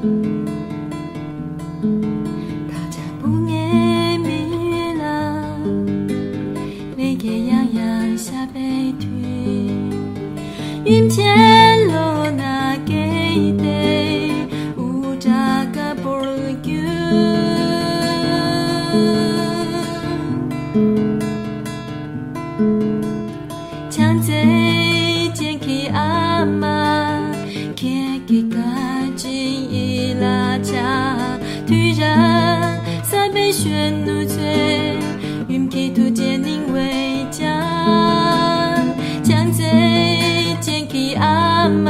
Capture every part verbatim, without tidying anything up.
བདག་ཅག་བུ་ངའི་མིག་ལ། ལས་ཀྱི་ཡང་ཡང་ཤར་བའི་མཐུས། ཡུམ་ཆེན་ལོ་ན་སྐྱེས་ཏེ། དབུ་སྐྲ་དཀར་པོར་གྱུར། བྱང་རྩེ་རྒྱན་གྱི་ཨ་མ། ཁྱེད་ཀྱི་བཀའ་དྲིན་ཡིད་ལ་འཆར། དུས་རབས་གསར་པའི་གཞོན་ནུ་ཚོས། ཡུམ་གྱི་ཐུགས་རྗེ་སྙིང་བོས་ཀྱང་། བྱང་རྩེ་རྒྱན་གྱི་ཨ་མ།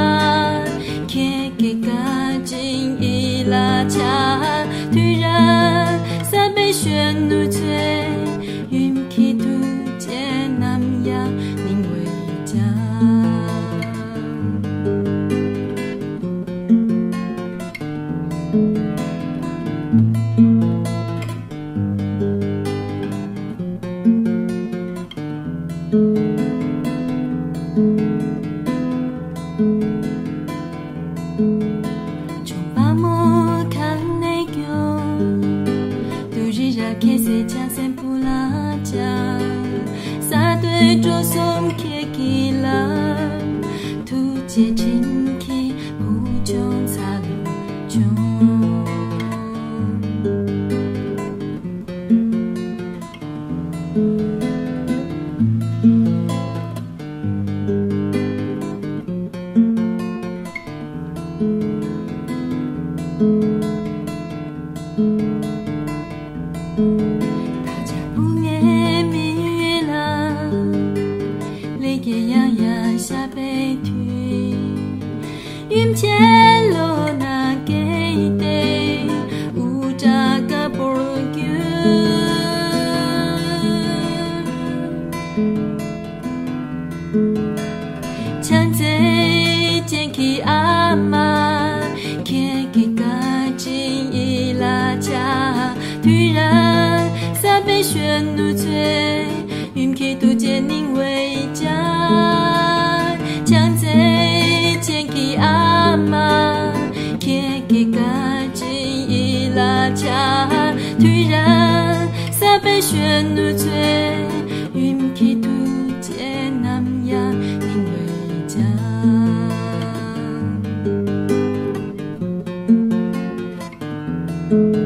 ཁྱེད་ཀྱི་བཀའ་དྲིན་ཡིད་ལ་འཆར། དུས་རབས་གསར་པའི་གཞོན་ནུ་ཚོས། ཡུམ་གྱི་ཐུགས་རྗེ་ནམ་ཡང་སྙིང་བོས་ཀྱང་། ཆུང་དཔའ་མོ་གང་ནས་སྐྱོང་། དུས་རི་རབ་ཁྱད་བསད་ཆགས་སེམས་བུ་ལ་བཅངས། ས་རྡོའི་གྲོགས་གསུམ་ཁྱེད་ཀྱི་ལམ། ཐུགས་རྗེ་སྤྲིན་གྱི་བུ་ཆུང་ས་ལུ་ཆུང་། བདག་ཅག་བུ་ངའི་མིག་ལ། ལས་ཀྱི་ཡང་ཡང་ཤར་བའི་མཐུས། ཡུམ་ཆེན་ལོ་ན་སྐྱེས་ཏེ། དབུ་སྐྲ་དཀར་པོར་གྱུར། བྱང་རྩེ་རྒྱན་གྱི་ཨ་མ། ཁྱེད་ཀྱི་བཀའ་དྲིན་ཡིད་ལ་འཆར། དུས་རབས་གསར་པའི་གཞོན་ནུ་ཚོས། ཡུམ་གྱི་ཐུགས་རྗེ་སྙིང་བོས་ཀྱང་། བྱང་རྩེ་རྒྱན་གྱི་ཨ་མ། ཁྱེད་ཀྱི་བཀའ་དྲིན་ཡིད་ལ་འཆར། དུས་རབས་གསར་པའི་གཞོན་ནུ་ཚོས། ཡུམ་གྱི་ཐུགས་རྗེ་ནམ་ཡང་སྙིང་བོས་ཀྱང་།